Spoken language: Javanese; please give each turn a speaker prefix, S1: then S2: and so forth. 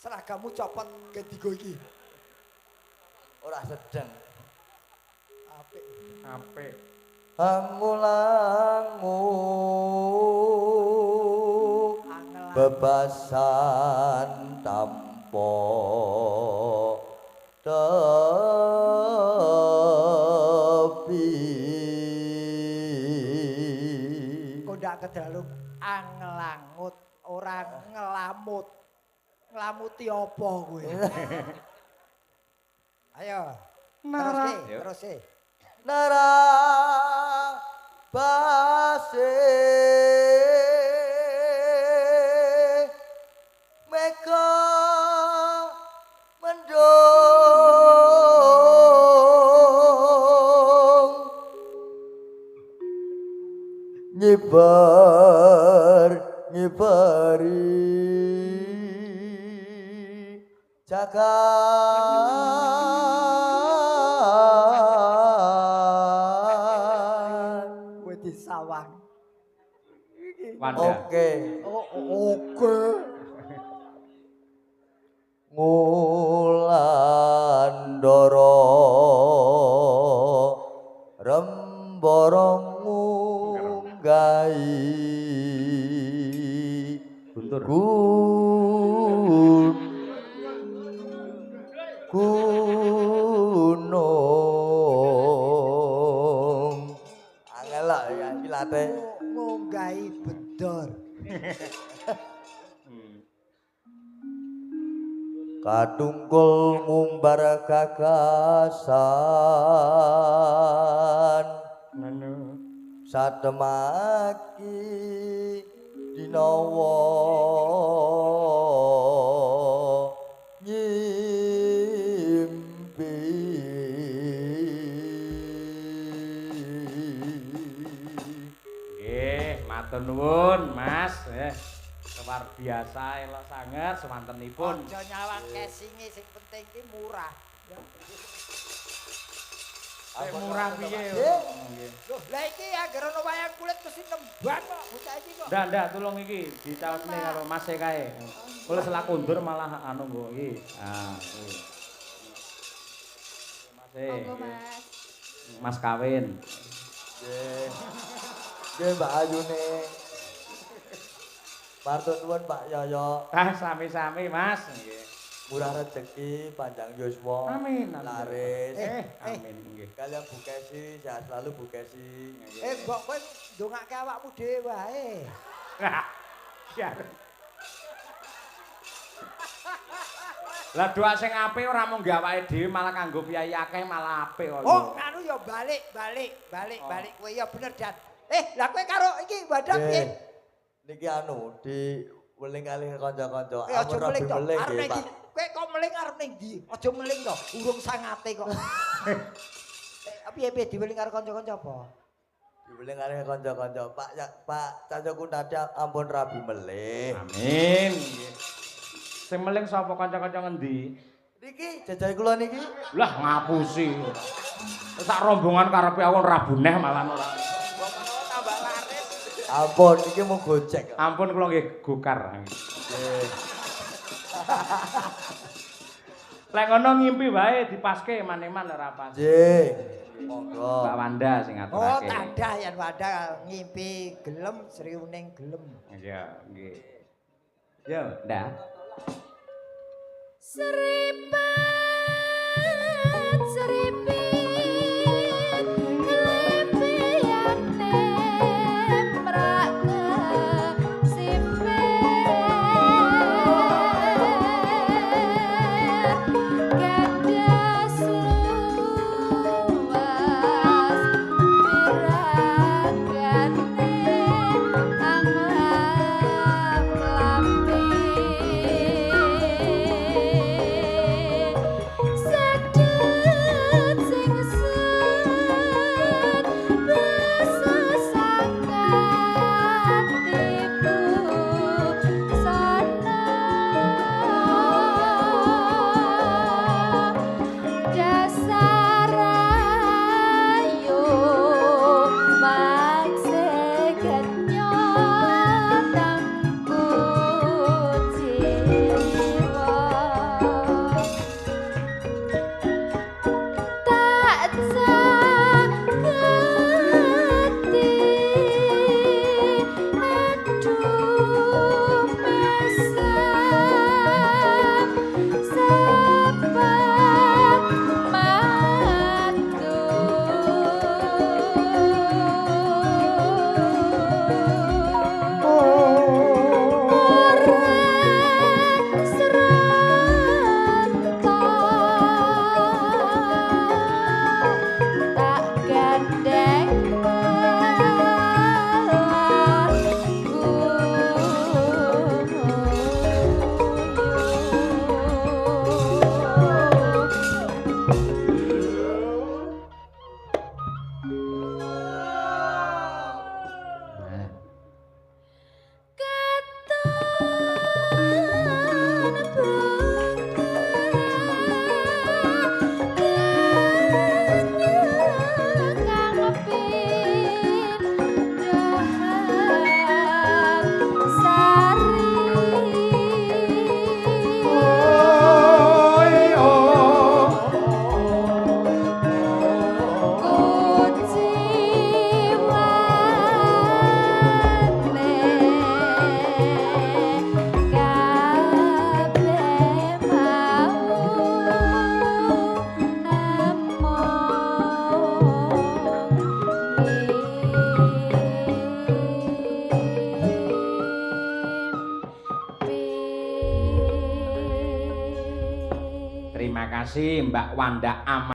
S1: Seragammu copot ganti go iki.
S2: Ora sedeng.
S1: Apik.
S3: Apik.
S2: Angulangu bebasan tanpa tepi.
S1: Kondak kedalu anglangut ora ngelamut. Nglamuti apa kowe? Ayo. Terus e.
S2: Nara base mega mendung nyibar nyibari jagat.
S1: Sawang.
S2: Oke.
S1: Oke.
S2: Ngulandara rembara ngunggahi
S3: guntur.
S2: Gunung. Angel lah ya ilate.
S1: Ngunggahi bedor.
S2: Katungkul ngumbar gagasan satemaki dinawa nyimpi.
S3: Nggih, matur nuwun Mas. Luar biasa elok sanget semantenipun.
S1: Aja nyawang casinge sing penting ki murah.
S3: Sing murah piye? Nggih.
S1: Loh, lah iki anggere ana wayang kulit mesti nembang kok bocah iki kok.
S3: Ndak, ndak, tulung iki dicaosne karo Mas e kae. Kula selak kondur malah anu nggo iki. Ah, kuwi. Mas e.
S4: Monggo, Mas.
S3: Mas kawin.
S2: Nggih. Nggih, Mbak Ayune. Matur nuwun Pak Yoyo.
S3: Ah, sami-sami Mas. Nggih.
S2: Murah rezeki, panjang yuswa.
S3: Amin.
S2: Laris.
S3: Amin nggih.
S2: Kalian Bu Kesi, sehat selalu Bu Kesi.
S1: Mbok kowe ndongake awakmu dhewe wae.
S3: Lah doa sing apik ora mung nggo awake dhewe malah kanggo piyayi akeh malah apik kok.
S1: Oh, nganu ya balik, balik, balik, balik kowe ya bener Dan. Lah kowe karo iki wadah piye?
S2: Niki anu di weling kalih kanca-kanca.
S1: Aja meling to. Arep ning ndi? Kowe kok meling arep ning ndi? Aja meling to, urung sangate kok. Piye-piye diweling karo kanca-kanca apa?
S2: Diweling kalih kanca-kanca. Pak ya, Pak Cahyo Kuntadi ampun rabi melih.
S3: Amin. Sing meling sapa kanca-kanca ngendi?
S2: Niki jajahe kula niki.
S3: Lah ngapusi. Sak rombongan karepe awon rabuneh malah ora.
S2: Ampun iki mau gojek.
S3: Ampun kula nggih gokar.
S2: Nggih.
S3: Lek ngono ngimpi wae dipaske eman-eman ora pas.
S2: Nggih. Monggo.
S3: Mbak Wanda sing ngaturake.
S1: Oh, tadah yen Wanda ngimpi gelem sriuning gelem.
S3: Iya, nggih. Yo, ndak.
S4: Seripet seripit klepiyane mrak kesipit gandas luas piragane anglap-lapi.
S3: kasih Mbak Wanda Ama.